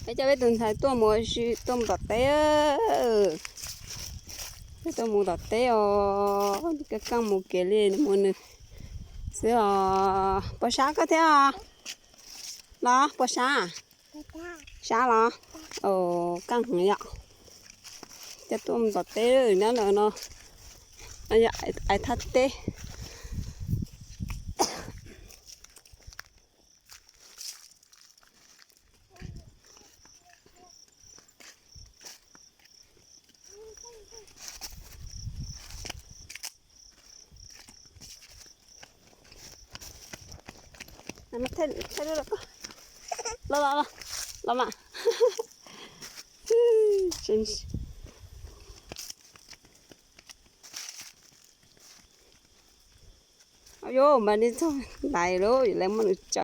Peb coj peb tus ntxhais tuaj mus ua si, tuaj mus tom teb. Peb tuaj mus tom teb os, kaj kaj mus kev li mus nws xwb os. Puas sab koj thiab los? Puas sab? Sab los? Kaj heev yom. Coj tuaj mus tom teb nyob ntawm no, yog ais thaj teb. Los, los, los, los mas. Yuav mas li txog ntais lawm, yuav lawv muab nws tsaws.